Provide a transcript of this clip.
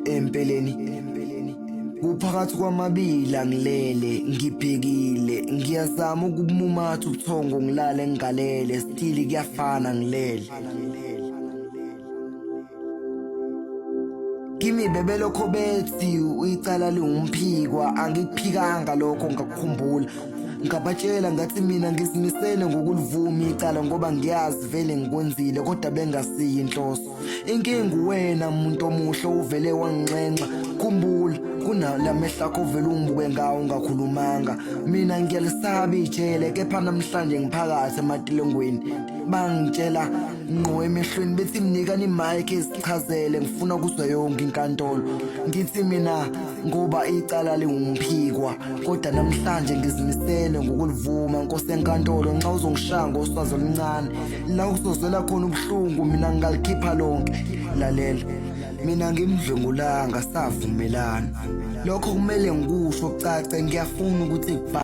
Empeleni kuphakathi kwamabili angilele ngibhekile ngiyazama ukumumatha ubuthongo ngilale ngigalele still kuyafana ngilele. Kimi bebelokho bethi icala liwumphikwa angikuphikanga lokho ngakukhumbula ngabatshela ngathi mina ngizimisele ngokulivuma icala ngoba ngiyazi vele ngikwenzile kodwa bengasiyi inhloso inkinga uwena muntu omuhle uvele wanginxenxa khumbula kunalamehlo akho ovele ungibuke ngawo ungakhulumanga mina ngiyalisaba ijele kepha namhlanje ngiphakathi ematilongweni bangitshela ngqo emehlweni bethi mnikani imic ezichazele ngifuna kuzwa yonke inkantolo ngithi mina ngoba icala liwumphikwa kodwa namhlanje ngizimisele ngokulivuma nkosi enkantolo nxa uzongishaya ngoswazi oluncane la uzozwela khona ubuhlungu mina ngingalikhipha lonke lalela mina ngimdlwengulanga savumelana lokho kumele ngikusho kucace ngiyafuna ukuthi